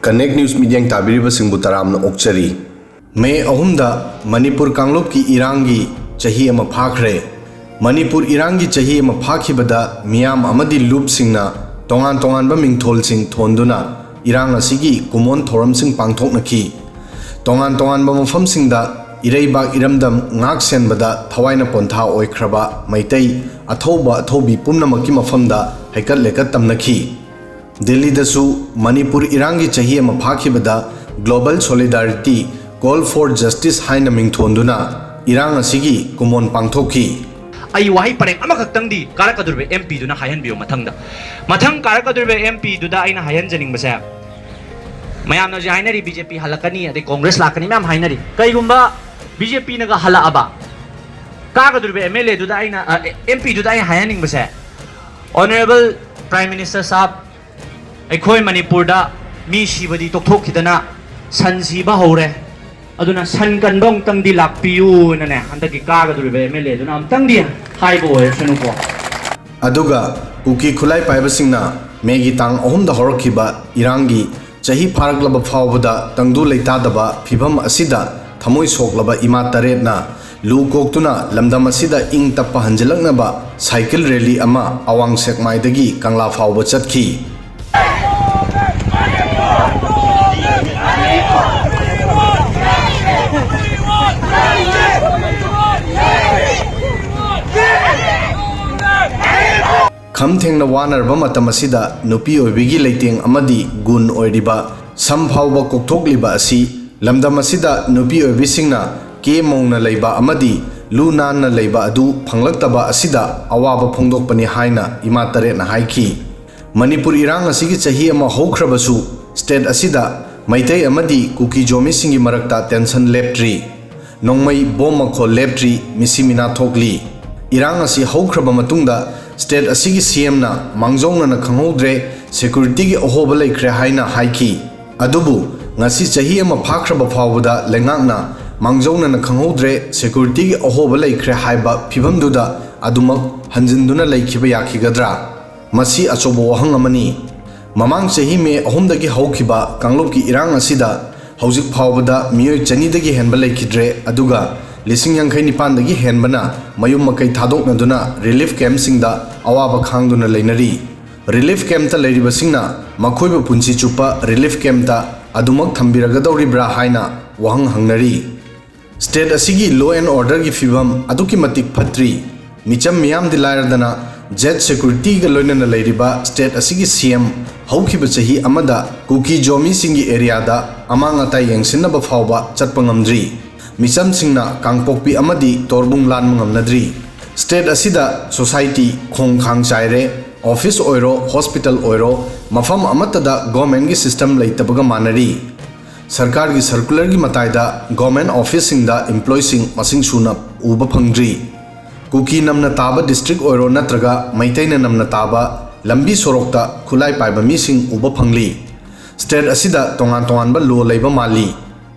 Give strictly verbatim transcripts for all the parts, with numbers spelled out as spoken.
Connect News ꯃꯤꯠꯌꯦꯡ ꯇꯥꯕꯤꯔꯤꯕꯁꯤꯡꯕꯨ ꯇꯔꯥꯝꯅ ꯑꯣꯛꯆꯔꯤ꯫ ꯃꯦ ꯑꯍꯨꯝꯗ ꯃꯅꯤꯄꯨꯔ ꯀꯥꯡꯂꯨꯞꯀꯤ ꯏꯔꯥꯡꯒꯤ ꯆꯍꯤ ꯑꯃ ꯐꯥꯈ꯭ꯔꯦ꯫ ꯃꯅꯤꯄꯨꯔ ꯏꯔꯥꯡꯒꯤ ꯆꯍꯤ ꯑꯃ ꯐꯥꯈꯤꯕꯗ ꯃꯤꯌꯥꯝ ꯑꯃꯗꯤ ꯂꯨꯞꯁꯤꯡꯅ ꯇꯣꯉꯥꯟ ꯇꯣꯉꯥꯟꯕ ꯃꯤꯡꯊꯣꯜꯁꯤꯡ ꯊꯣꯟꯗꯨꯅ ꯏꯔꯥꯡ ꯑꯁꯤꯒꯤ ꯀꯨꯃꯣꯟ ꯊꯧꯔꯝꯁꯤꯡ ꯄꯥꯡꯊꯣꯛꯅꯈꯤ꯫ ꯇꯣꯉꯥꯟ ꯇꯣꯉꯥꯟꯕ ꯃꯐꯝꯁꯤꯡꯗ ꯏꯔꯩꯕꯥꯛ ꯏꯔꯝꯗꯝ ꯉꯥꯛ ꯁꯦꯟꯕꯗ ꯊꯋꯥꯏꯅ ꯄꯣꯟꯊꯥ ꯑꯣꯏꯈ꯭ꯔꯕ ꯃꯩꯇꯩ ꯑꯊꯧꯕ ꯑꯊꯧꯕꯤ ꯄꯨꯝꯅꯃꯛꯀꯤ ꯃꯐꯝꯗ ꯍꯩꯀꯠ ꯂꯩꯀꯠ ꯇꯝꯅꯈꯤ꯫ ꯗꯤꯜꯂꯤꯗꯁꯨ ꯃꯅꯤꯄꯨꯔ ꯏꯔꯥꯡꯒꯤ ꯆꯍꯤ ꯑꯃ ꯐꯥꯈꯤꯕꯗ Global Solidarity Call for Justice ꯍꯥꯏꯅ ꯃꯤꯡꯊꯣꯟꯗꯨꯅ ꯏꯔꯥꯡ ꯑꯁꯤꯒꯤ ꯀꯨꯃꯣꯟ ꯄꯥꯡꯊꯣꯛꯈꯤ꯫ ꯑꯩ ꯋꯥꯍꯩ ꯄꯔꯦꯡ ꯑꯃꯈꯛꯇꯪꯗꯤ ꯀꯥꯔꯛꯀꯗꯧꯔꯤꯕ ꯑꯦꯝ ꯄꯤꯗꯨꯅ ꯍꯥꯏꯍꯟꯕꯤꯌꯨ ꯃꯊꯪꯗ꯫ ꯃꯊꯪ ꯀꯥꯔꯛꯀꯗꯧꯔꯤꯕ ꯑꯦꯝ ꯄꯤꯗꯨꯗ ꯑꯩꯅ ꯍꯥꯏꯍꯟꯖꯅꯤꯡꯕꯁꯦ, ꯃꯌꯥꯝꯅ ꯍꯧꯖꯤꯛ ꯍꯥꯏꯅꯔꯤ ꯕꯤ ꯖꯦ ꯄꯤ ꯍꯜꯂꯛꯀꯅꯤ, ꯑꯗꯩ ꯀꯣꯡꯒ꯭ꯔꯦꯁ ꯂꯥꯛꯀꯅꯤ ꯃꯌꯥꯝ ꯍꯥꯏꯅꯔꯤ꯫ ꯀꯩꯒꯨꯝꯕ ꯕꯤ ꯖꯦ ꯄꯤꯅꯒ ꯍꯜꯂꯛꯑꯕ, ꯀꯥꯒꯗꯧꯔꯤꯕ ꯑꯦꯝ ꯑꯦꯜ ꯑꯦꯗꯨꯗ ꯑꯩꯅ, ꯑꯦꯝ ꯄꯤꯗꯨꯗ ꯑꯩꯅ ꯍꯥꯏꯍꯟꯅꯤꯡꯕꯁꯦ, Honourable Prime Minister ꯁꯥꯍꯕ, ꯑꯩꯈꯣꯏ ꯃꯅꯤꯄꯨꯔꯗ ꯃꯤ ꯁꯤꯕꯗꯤ ꯇꯣꯛꯊꯣꯛꯈꯤꯗꯅ ꯁꯟ ꯁꯤꯕ ꯍꯧꯔꯦ꯫ ꯑꯗꯨꯅ ꯁꯟ ꯀꯟꯕ ꯑꯃꯨꯛꯇꯪꯗꯤ ꯂꯥꯛꯄꯤꯌꯨꯅꯅꯦ, ꯍꯟꯗꯛꯀꯤ ꯀꯥꯒꯗꯧꯔꯤꯕ ꯑꯦꯝ ꯑꯦꯜ ꯑꯦꯗꯨꯅ ꯑꯃꯨꯛꯇꯪꯗꯤ ꯍꯥꯏꯕ ꯑꯣꯏꯔꯁꯅꯨꯀꯣ꯫ ꯑꯗꯨꯒ ꯀꯨꯀꯤ ꯈꯨꯠꯂꯥꯏ ꯄꯥꯏꯕꯁꯤꯡꯅ ꯃꯦꯒꯤ ꯇꯥꯡ ꯑꯍꯨꯝꯗ ꯍꯧꯔꯛꯈꯤꯕ ꯏꯔꯥꯡꯒꯤ ꯆꯍꯤ ꯐꯥꯔꯛꯂꯕ ꯐꯥꯎꯕꯗ ꯇꯪꯗꯨ ꯂꯩꯇꯥꯗꯕ ꯐꯤꯚꯝ ꯑꯁꯤꯗ ꯊꯃꯣꯏ ꯁꯣꯛꯂꯕ ꯏꯃꯥ ꯇꯔꯦꯠꯅ ꯂꯨ ꯀꯣꯛꯇꯨꯅ ꯂꯝꯗꯝ ꯑꯁꯤꯗ ꯏꯪ ꯇꯞꯄ ꯍꯟꯖꯤꯜꯂꯛꯅꯕ ꯁꯥꯏꯀꯜ ꯔꯦꯂꯤ ꯑꯃ ꯑꯋꯥꯡ ꯁꯦꯛꯃꯥꯏꯗꯒꯤ ꯀꯪꯂꯥ ꯐꯥꯎꯕ ꯆꯠꯈꯤ꯫ ꯈꯝ ꯊꯦꯡꯅ ꯋꯥꯅꯔꯕ ꯃꯇꯝ ꯑꯁꯤꯗ ꯅꯨꯄꯤ ꯑꯣꯏꯕꯤꯒꯤ ꯂꯩꯇꯦꯡ ꯑꯃꯗꯤ ꯒꯨꯟ ꯑꯣꯏꯔꯤꯕ ꯁꯝ ꯐꯥꯎꯕ ꯀꯣꯛꯊꯣꯛꯂꯤꯕ ꯑꯁꯤ ꯂꯝꯗꯝ ꯑꯁꯤꯗ ꯅꯨꯄꯤ ꯑꯣꯏꯕꯤꯁꯤꯡꯅ ꯀꯦ ꯃꯧꯅ ꯂꯩꯕ ꯑꯃꯗꯤ ꯂꯨ ꯅꯥꯟꯅ ꯂꯩꯕ ꯑꯗꯨ ꯐꯪꯂꯛꯇꯕ ꯑꯁꯤꯗ ꯑꯋꯥꯕ ꯐꯣꯡꯗꯣꯛꯄꯅꯤ ꯍꯥꯏꯅ ꯏꯃꯥ ꯇꯔꯦꯠꯅ ꯍꯥꯏꯈꯤ꯫ ꯃꯅꯤꯄꯨꯔ ꯏꯔꯥꯡ ꯑꯁꯤꯒꯤ ꯆꯍꯤ ꯑꯃ ꯍꯧꯈ꯭ꯔꯕꯁꯨ ꯁ꯭ꯇꯦꯠ ꯑꯁꯤꯗ ꯃꯩꯇꯩ ꯑꯃꯗꯤ ꯀꯨꯀꯤ ꯖꯣꯃꯤꯁꯤꯡꯒꯤ ꯃꯔꯛꯇ ꯇꯦꯟꯁꯟ ꯂꯦꯞꯇ꯭ꯔꯤ꯫ ꯅꯣꯡꯃꯩ ꯕꯣꯝ ꯃꯈꯣꯜ ꯂꯦꯞꯇ꯭ꯔꯤ, ꯃꯤꯁꯤ ꯃꯤꯅꯥ ꯊꯣꯛꯂꯤ꯫ ꯏꯔꯥꯡ ꯑꯁꯤ ꯍꯧꯈ꯭ꯔꯕ ꯃꯇꯨꯡꯗ ꯁ꯭ꯇꯦꯠ ꯑꯁꯤꯒꯤ ꯁꯤ ꯑꯦꯝꯅ ꯃꯥꯡꯖꯧꯅꯅ ꯈꯪꯍꯧꯗ꯭ꯔꯦ, ꯁꯦꯀ꯭ꯌꯨꯔꯤꯇꯤꯒꯤ ꯑꯍꯣꯕ ꯂꯩꯈ꯭ꯔꯦ ꯍꯥꯏꯅ ꯍꯥꯏꯈꯤ꯫ ꯑꯗꯨꯕꯨ ꯉꯁꯤ ꯆꯍꯤ ꯑꯃ ꯐꯥꯈ꯭ꯔꯕ ꯐꯥꯎꯕꯗ ꯂꯩꯉꯥꯛꯅ ꯃꯥꯡꯖꯧꯅꯅ ꯈꯪꯍꯧꯗ꯭ꯔꯦ, ꯁꯦꯀ꯭ꯌꯨꯔꯤꯇꯤꯒꯤ ꯑꯍꯣꯕ ꯂꯩꯈ꯭ꯔꯦ ꯍꯥꯏꯕ ꯐꯤꯚꯝꯗꯨꯗ ꯑꯗꯨꯃꯛ ꯍꯟꯖꯤꯟꯗꯨꯅ ꯂꯩꯈꯤꯕ ꯌꯥꯈꯤꯒꯗ꯭ꯔꯥ? ꯃꯁꯤ ꯑꯆꯧꯕ ꯋꯥꯍꯪ ꯑꯃꯅꯤ꯫ ꯃꯃꯥꯡ ꯆꯍꯤ ꯃꯦ ꯑꯍꯨꯝꯗꯒꯤ ꯍꯧꯈꯤꯕ ꯀꯥꯡꯂꯨꯞꯀꯤ ꯏꯔꯥꯡ ꯑꯁꯤꯗ ꯍꯧꯖꯤꯛ ꯐꯥꯎꯕꯗ ꯃꯤꯑꯣꯏ ꯆꯅꯤꯗꯒꯤ ꯍꯦꯟꯕ ꯂꯩꯈꯤꯗ꯭ꯔꯦ, ꯑꯗꯨꯒ ꯂꯤꯁꯤꯡ ꯌꯥꯡꯈꯩ ꯅꯤꯄꯥꯟꯗꯒꯤ ꯍꯦꯟꯕꯅ ꯃꯌꯨꯝ ꯃꯀꯩ ꯊꯥꯗꯣꯛꯅꯗꯨꯅ ꯔꯤꯂꯤꯐ ꯀꯦꯝꯞꯁꯤꯡꯗ ꯑꯋꯥꯕ ꯈꯥꯡꯗꯨꯅ ꯂꯩꯅꯔꯤ꯫ ꯔꯤꯂꯤꯐ ꯀꯦꯝꯞꯇ ꯂꯩꯔꯤꯕꯁꯤꯡꯅ ꯃꯈꯣꯏꯕꯨ ꯄꯨꯟꯁꯤ ꯆꯨꯞꯄ ꯔꯤꯂꯤꯐ ꯀꯦꯝꯞꯇ ꯑꯗꯨꯃꯛ ꯊꯝꯕꯤꯔꯒꯗꯧꯔꯤꯕ꯭ꯔꯥ ꯍꯥꯏꯅ ꯋꯥꯍꯪ ꯍꯪꯅꯔꯤ꯫ ꯁ꯭ꯇꯦꯠ ꯑꯁꯤꯒꯤ law and orderꯒꯤ ꯐꯤꯕꯝ ꯑꯗꯨꯛꯀꯤ ꯃꯇꯤꯛ ꯐꯠꯇ꯭ꯔꯤ꯫ ꯃꯤꯆꯝ ꯃꯤꯌꯥꯝꯗꯤ ꯂꯥꯏꯔꯗꯅ, ꯖꯦꯠ ꯁꯦꯀ꯭ꯌꯨꯔꯤꯇꯤꯒ ꯂꯣꯏꯅꯅ ꯂꯩꯔꯤꯕ ꯁ꯭ꯇꯦꯠ ꯑꯁꯤꯒꯤ ꯁꯤ ꯑꯦꯝ ꯍꯧꯈꯤꯕ ꯆꯍꯤ ꯑꯃꯗ ꯀꯨꯀꯤ ꯖꯣꯃꯤꯁꯤꯡꯒꯤ ꯑꯦꯔꯤꯌꯥꯗ ꯑꯃꯥꯡ ꯑꯇꯥ ꯌꯦꯡꯁꯤꯟꯅꯕ ꯐꯥꯎꯕ ꯆꯠꯄ ꯉꯝꯗ꯭ꯔꯤ꯫ ꯃꯤꯆꯝꯁꯤꯡꯅ ꯀꯥꯡꯄꯣꯛꯄꯤ ꯑꯃꯗꯤ ꯇꯣꯔꯕꯨꯡ ꯂꯥꯟꯕ ꯉꯝꯅꯗ꯭ꯔꯤ꯫ ꯁ꯭ꯇꯦꯠ ꯑꯁꯤꯗ ꯁꯣꯁꯥꯏꯇꯤ ꯈꯣꯡ ꯈꯥꯡ ꯆꯥꯏꯔꯦ꯫ ꯑꯣꯐꯤꯁ ꯑꯣꯏꯔꯣ, ꯍꯣꯁꯄꯤꯇꯥꯜ ꯑꯣꯏꯔꯣ, ꯃꯐꯝ ꯑꯃꯠꯇꯗ ꯒꯣꯔꯃꯦꯟꯒꯤ ꯁꯤꯁꯇꯦꯝ ꯂꯩꯇꯕꯒ ꯃꯥꯟꯅꯔꯤ꯫ ꯁꯔꯀꯥꯔꯒꯤ ꯁꯔꯀꯨꯂꯔꯒꯤ ꯃꯇꯥꯏꯗ ꯒꯣꯔꯃꯦꯟ ꯑꯣꯐꯤꯁꯁꯤꯡꯗ ꯏꯝꯄ꯭ꯂꯣꯏꯁꯤꯡ ꯃꯁꯤꯡ ꯁꯨꯅ ꯎꯕ ꯐꯪꯗ꯭ꯔꯤ꯫ ꯀꯨꯀꯤ ꯅꯝꯅ ꯇꯥꯕ ꯗꯤꯁꯇ꯭ꯔꯤꯛ ꯑꯣꯏꯔꯣ ꯅꯠꯇ꯭ꯔꯒ ꯃꯩꯇꯩꯅ ꯅꯝꯅ ꯇꯥꯕ ꯂꯝꯕꯤ ꯁꯣꯔꯣꯛꯇ ꯈꯨꯠꯂꯥꯏ ꯄꯥꯏꯕ ꯃꯤꯁꯤꯡ ꯎꯕ ꯐꯪꯂꯤ꯫ ꯁ꯭ꯇꯦꯠ ꯑꯁꯤꯗ ꯇꯣꯉꯥꯟ ꯇꯣꯉꯥꯟꯕ ꯂꯣ ꯂꯩꯕ ꯃꯥꯜꯂꯤ꯫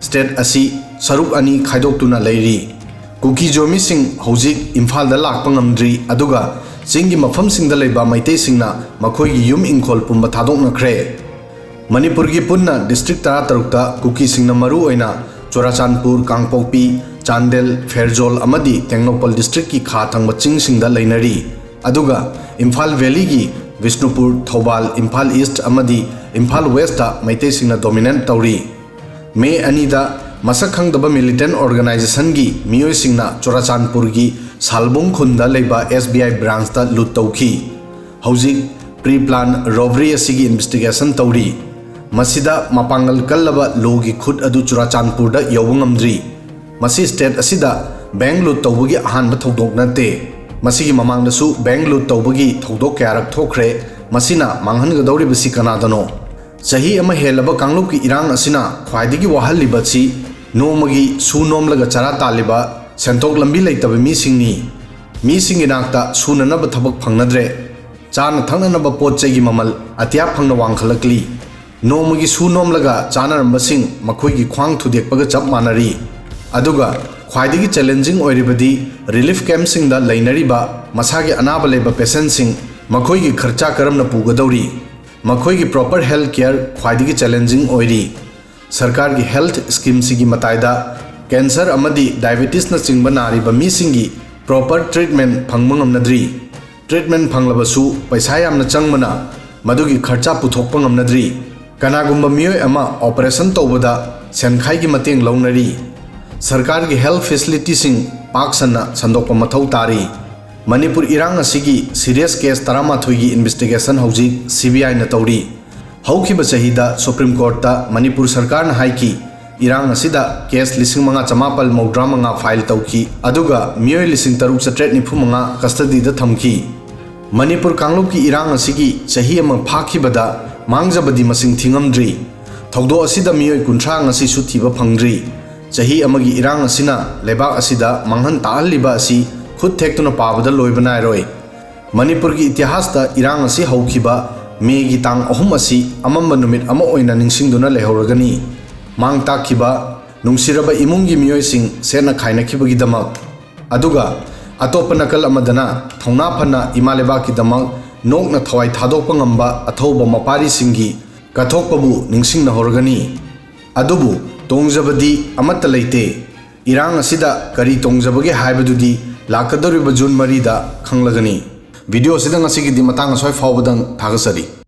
ꯁ꯭ꯇꯦꯠ ꯑꯁꯤ ꯁꯔꯨꯛ ꯑꯅꯤ ꯈꯥꯏꯗꯣꯛꯇꯨꯅ ꯂꯩꯔꯤ꯫ ꯀꯨꯀꯤ ꯖꯣꯃꯤꯁꯤꯡ ꯍꯧꯖꯤꯛ ꯏꯝꯐꯥꯜꯗ ꯂꯥꯛꯄ ꯉꯝꯗ꯭ꯔꯤ, ꯑꯗꯨꯒ ꯆꯤꯡꯒꯤ ꯃꯐꯝꯁꯤꯡꯗ ꯂꯩꯕ ꯃꯩꯇꯩꯁꯤꯡꯅ ꯃꯈꯣꯏꯒꯤ ꯌꯨꯝ ꯏꯪꯈꯣꯜ ꯄꯨꯝꯕ ꯊꯥꯗꯣꯛꯅꯈ꯭ꯔꯦ꯫ ꯃꯅꯤꯄꯨꯔꯒꯤ ꯄꯨꯟꯅ ꯗꯤꯁꯇ꯭ꯔꯤꯛ ꯇꯔꯥꯇꯔꯨꯛꯇ ꯀꯨꯀꯤꯁꯤꯡꯅ ꯃꯔꯨ ꯑꯣꯏꯅ ꯆꯨꯔꯥꯆꯥꯟꯄꯨꯔ, ꯀꯥꯡꯄꯣꯛꯄꯤ, ꯆꯥꯟꯗꯦꯜ, ꯐꯦꯔꯖꯣꯜ ꯑꯃꯗꯤ ꯇꯦꯡꯅꯧꯄꯜ ꯗꯤꯁꯇ꯭ꯔꯤꯛꯀꯤ ꯈꯥ ꯊꯪꯕ ꯆꯤꯡꯁꯤꯡꯗ ꯂꯩꯅꯔꯤ, ꯑꯗꯨꯒ ꯏꯝꯐꯥꯜ ꯚꯦꯂꯤꯒꯤ ꯕꯤꯁꯅꯨꯄꯨꯔ, ꯊꯧꯕꯥꯜ, ꯏꯝꯐꯥꯜ ꯏꯁ꯭ꯠ ꯑꯃꯗꯤ ꯏꯝꯐꯥꯜ ꯋꯦꯁ꯭ꯠꯇ ꯃꯩꯇꯩꯁꯤꯡꯅ ꯗꯣꯃꯤꯅꯦꯠ ꯇꯧꯔꯤ꯫ ꯃꯦ ꯑꯅꯤꯗ ꯃꯁꯛ ꯈꯪꯗꯕ ꯃꯤꯂꯤꯇꯦꯟꯠ ꯑꯣꯔꯒꯅꯥꯏꯖꯦꯁꯟꯒꯤ ꯃꯤꯑꯣꯏꯁꯤꯡꯅ ꯆꯨꯔꯥꯆꯥꯟꯄꯨꯔꯒꯤ ꯁꯥꯜꯕꯨꯡ ꯈꯨꯟꯗ ꯂꯩꯕ ꯑꯦꯁ ꯕꯤ ꯑꯥꯏ ꯕ꯭ꯔꯥꯟꯁꯇ ꯂꯨꯠ ꯇꯧꯈꯤ꯫ ꯍꯧꯖꯤꯛ ꯄ꯭ꯔꯤ ꯄ꯭ꯂꯥꯟ ꯔꯣꯕꯔꯤ ꯑꯁꯤꯒꯤ ꯏꯟꯚꯦꯁꯇꯤꯒꯦꯁꯟ ꯇꯧꯔꯤ꯫ ꯃꯁꯤꯗ ꯃꯄꯥꯡꯒꯜ ꯀꯜꯂꯕ ꯂꯣꯒꯤ ꯈꯨꯠ ꯑꯗꯨ ꯆꯨꯔꯥꯆꯥꯟꯄꯨꯔꯗ ꯌꯧꯕ ꯉꯝꯗ꯭ꯔꯤ꯫ ꯃꯁꯤ ꯁ꯭ꯇꯦꯠ ꯑꯁꯤꯗ ꯕꯦꯡꯛ ꯂꯨꯠ ꯇꯧꯕꯒꯤ ꯑꯍꯥꯟꯕ ꯊꯧꯗꯣꯛ ꯅꯠꯇꯦ꯫ ꯃꯁꯤꯒꯤ ꯃꯃꯥꯡꯗꯁꯨ ꯕꯦꯡꯛ ꯂꯨꯠ ꯇꯧꯕꯒꯤ ꯊꯧꯗꯣꯛ ꯀꯌꯥꯔꯛ ꯊꯣꯛꯈ꯭ꯔꯦ꯫ ꯃꯁꯤꯅ ꯃꯥꯡꯍꯟꯒꯗꯧꯔꯤꯕꯁꯤ ꯀꯅꯥꯗꯅꯣ? ꯆꯍꯤ ꯑꯃ ꯍꯦꯜꯂꯕ ꯀꯥꯡꯂꯨꯞꯀꯤ ꯏꯔꯥꯡ ꯑꯁꯤꯅ ꯈ꯭ꯋꯥꯏꯗꯒꯤ ꯋꯥꯍꯜꯂꯤꯕꯁꯤ ꯅꯣꯡꯃꯒꯤ ꯁꯨ ꯅꯣꯝꯂꯒ ꯆꯔꯥ ꯇꯥꯜꯂꯤꯕ ꯁꯦꯟꯊꯣꯛ ꯂꯝꯕꯤ ꯂꯩꯇꯕ ꯃꯤꯁꯤꯡꯅꯤ꯫ ꯃꯤꯁꯤꯡꯒꯤ ꯅꯥꯛꯇ ꯁꯨꯅꯅꯕ ꯊꯕꯛ ꯐꯪꯅꯗ꯭ꯔꯦ꯫ ꯆꯥꯅ ꯊꯛꯅꯅꯕ ꯄꯣꯠ ꯆꯩꯒꯤ ꯃꯃꯜ ꯑꯇꯤꯌꯥ ꯐꯪꯅ ꯋꯥꯡꯈꯠꯂꯛꯂꯤ꯫ ꯅꯣꯡꯃꯒꯤ ꯁꯨ ꯅꯣꯝꯂꯒ ꯆꯥꯅꯔꯝꯕꯁꯤꯡ ꯃꯈꯣꯏꯒꯤ ꯈ꯭ꯋꯥꯡ ꯊꯨꯗꯦꯛꯄꯒ ꯆꯞ ꯃꯥꯟꯅꯔꯤ꯫ ꯑꯗꯨꯒ ꯈ꯭ꯋꯥꯏꯗꯒꯤ ꯆꯦꯂꯦꯟꯖꯤꯡ ꯑꯣꯏꯔꯤꯕꯗꯤ ꯔꯤꯂꯤꯐ ꯀꯦꯝꯞꯁꯤꯡꯗ ꯂꯩꯅꯔꯤꯕ ꯃꯁꯥꯒꯤ ꯑꯅꯥꯕ ꯂꯩꯕ ꯄꯦꯁꯦꯟꯠꯁꯤꯡ, ꯃꯈꯣꯏꯒꯤ ꯈꯔꯆꯥ ꯀꯔꯝꯅ ꯄꯨꯒꯗꯧꯔꯤ? ꯃꯈꯣꯏꯒꯤ proper health care ꯈ꯭ꯋꯥꯏꯗꯒꯤ challenging ꯑꯣꯏꯔꯤ꯫ ꯁꯔꯀꯥꯔꯒꯤ health schemeꯁꯤꯒꯤ ꯃꯇꯥꯏꯗ cancer ꯑꯃꯗꯤ diabetesꯅꯆꯤꯡꯕ ꯅꯥꯔꯤꯕ ꯃꯤꯁꯤꯡꯒꯤ proper treatment ꯐꯪꯕ ꯉꯝꯅꯗ꯭ꯔꯤ꯫ Treatment ꯐꯪꯂꯕꯁꯨ ꯄꯩꯁꯥ ꯌꯥꯝꯅ ꯆꯪꯕꯅ ꯃꯗꯨꯒꯤ ꯈꯔꯆꯥ ꯄꯨꯊꯣꯛꯄ ꯉꯝꯅꯗ꯭ꯔꯤ꯫ ꯀꯅꯥꯒꯨꯝꯕ ꯃꯤꯑꯣꯏ ꯑꯃ operation ꯇꯧꯕꯗ ꯁꯦꯟꯈꯥꯏꯒꯤ ꯃꯇꯦꯡ ꯂꯧꯅꯔꯤ꯫ ꯁꯔꯀꯥꯔꯒꯤ health facilityꯁꯤꯡ ꯄꯥꯛ ꯁꯟꯅ ꯁꯟꯗꯣꯛꯄ ꯃꯊꯧ ꯇꯥꯔꯤ꯫ ꯃꯅꯤꯄꯨꯔ ꯏꯔꯥꯡ ꯑꯁꯤꯒꯤ serious case ꯇꯔꯥꯃꯥꯊꯣꯏꯒꯤ investigation ꯍꯧꯖꯤꯛ CBIꯅ ꯇꯧꯔꯤ꯫ ꯍꯧꯈꯤꯕ ꯆꯍꯤꯗ Supreme Courtꯇ ꯃꯅꯤꯄꯨꯔ ꯁꯔꯀꯥꯔꯅ ꯍꯥꯏꯈꯤ, ꯏꯔꯥꯡ ꯑꯁꯤꯗ case ꯂꯤꯁꯤꯡ ꯃꯉꯥ ꯆꯃꯥꯄꯜ ꯃꯧꯗ꯭ꯔꯥ ꯃꯉꯥ file ꯇꯧꯈꯤ, ꯑꯗꯨꯒ ꯃꯤꯑꯣꯏ ꯂꯤꯁꯤꯡ ꯇꯔꯨꯛ ꯆꯥꯇ꯭ꯔꯦꯠ ꯅꯤꯐꯨ ꯃꯉꯥ custodyꯗ ꯊꯝꯈꯤ꯫ ꯃꯅꯤꯄꯨꯔ ꯀꯥꯡꯂꯨꯞꯀꯤ ꯏꯔꯥꯡ ꯑꯁꯤꯒꯤ ꯆꯍꯤ ꯑꯃ ꯐꯥꯈꯤꯕꯗ ꯃꯥꯡꯖꯕꯗꯤ ꯃꯁꯤꯡ ꯊꯤꯉꯝꯗ꯭ꯔꯤ꯫ ꯊꯧꯗꯣꯛ ꯑꯁꯤꯗ ꯃꯤꯑꯣꯏ ꯀꯨꯟꯊ꯭ꯔꯥ ꯉꯁꯤꯁꯨ ꯊꯤꯕ ꯐꯪꯗ꯭ꯔꯤ꯫ ꯆꯍꯤ ꯑꯃꯒꯤ ꯏꯔꯥꯡ ꯑꯁꯤꯅ ꯂꯩꯕꯥꯛ ꯑꯁꯤꯗ ꯃꯥꯡꯍꯟ ꯇꯥꯛꯍꯜꯂꯤꯕ ꯑꯁꯤ ꯈꯨꯠ ꯊꯦꯛꯇꯨꯅ ꯄꯥꯕꯗ ꯂꯣꯏꯕ ꯅꯥꯏꯔꯣꯏ꯫ ꯃꯅꯤꯄꯨꯔꯒꯤ ꯏꯇꯤꯍꯥꯁꯇ ꯏꯔꯥꯡ ꯑꯁꯤ ꯍꯧꯈꯤꯕ ꯃꯦꯒꯤ ꯇꯥꯡ ꯑꯍꯨꯝ ꯑꯁꯤ ꯑꯃꯝꯕ ꯅꯨꯃꯤꯠ ꯑꯃ ꯑꯣꯏꯅ ꯅꯤꯡꯁꯤꯡꯗꯨꯅ ꯂꯩꯍꯧꯔꯒꯅꯤ꯫ ꯃꯥꯡ ꯇꯥꯛꯈꯤꯕ ꯅꯨꯡꯁꯤꯔꯕ ꯏꯃꯨꯡꯒꯤ ꯃꯤꯑꯣꯏꯁꯤꯡ ꯁꯦꯠꯅ ꯈꯥꯏꯅꯈꯤꯕꯒꯤꯗꯃꯛ꯫ ꯑꯗꯨꯒ ꯑꯇꯣꯞꯄ ꯅꯥꯀꯜ ꯑꯃꯗꯅ ꯊꯧꯅꯥ ꯐꯅ ꯏꯃꯥ ꯂꯩꯕꯥꯛꯀꯤꯗꯃꯛ ꯅꯣꯛꯅ ꯊꯋꯥꯏ ꯊꯥꯗꯣꯛꯄ ꯉꯝꯕ ꯑꯊꯧꯕ ꯃꯄꯥꯔꯤꯁꯤꯡꯒꯤ ꯀꯠꯊꯣꯛꯄꯕꯨ ꯅꯤꯡꯁꯤꯡꯅꯍꯧꯔꯒꯅꯤ꯫ ꯑꯗꯨꯕꯨ ꯇꯣꯡꯖꯕꯗꯤ ꯑꯃꯠꯇ ꯂꯩꯇꯦ꯫ ꯏꯔꯥꯡ ꯑꯁꯤꯗ ꯀꯔꯤ ꯇꯣꯡꯖꯕꯒꯦ ꯍꯥꯏꯕꯗꯨꯗꯤ ꯂꯥꯛꯀꯗꯧꯔꯤꯕ ꯖꯨꯟ ꯃꯔꯤꯗ ꯈꯪꯂꯒꯅꯤ꯫ Video ꯑꯁꯤꯗ ꯉꯁꯤꯒꯤꯗꯤ ꯃꯇꯥꯡ ꯑꯁ꯭ꯋꯥꯏ ꯐꯥꯎꯕꯗꯪ ꯊꯥꯒꯠꯆꯔꯤ꯫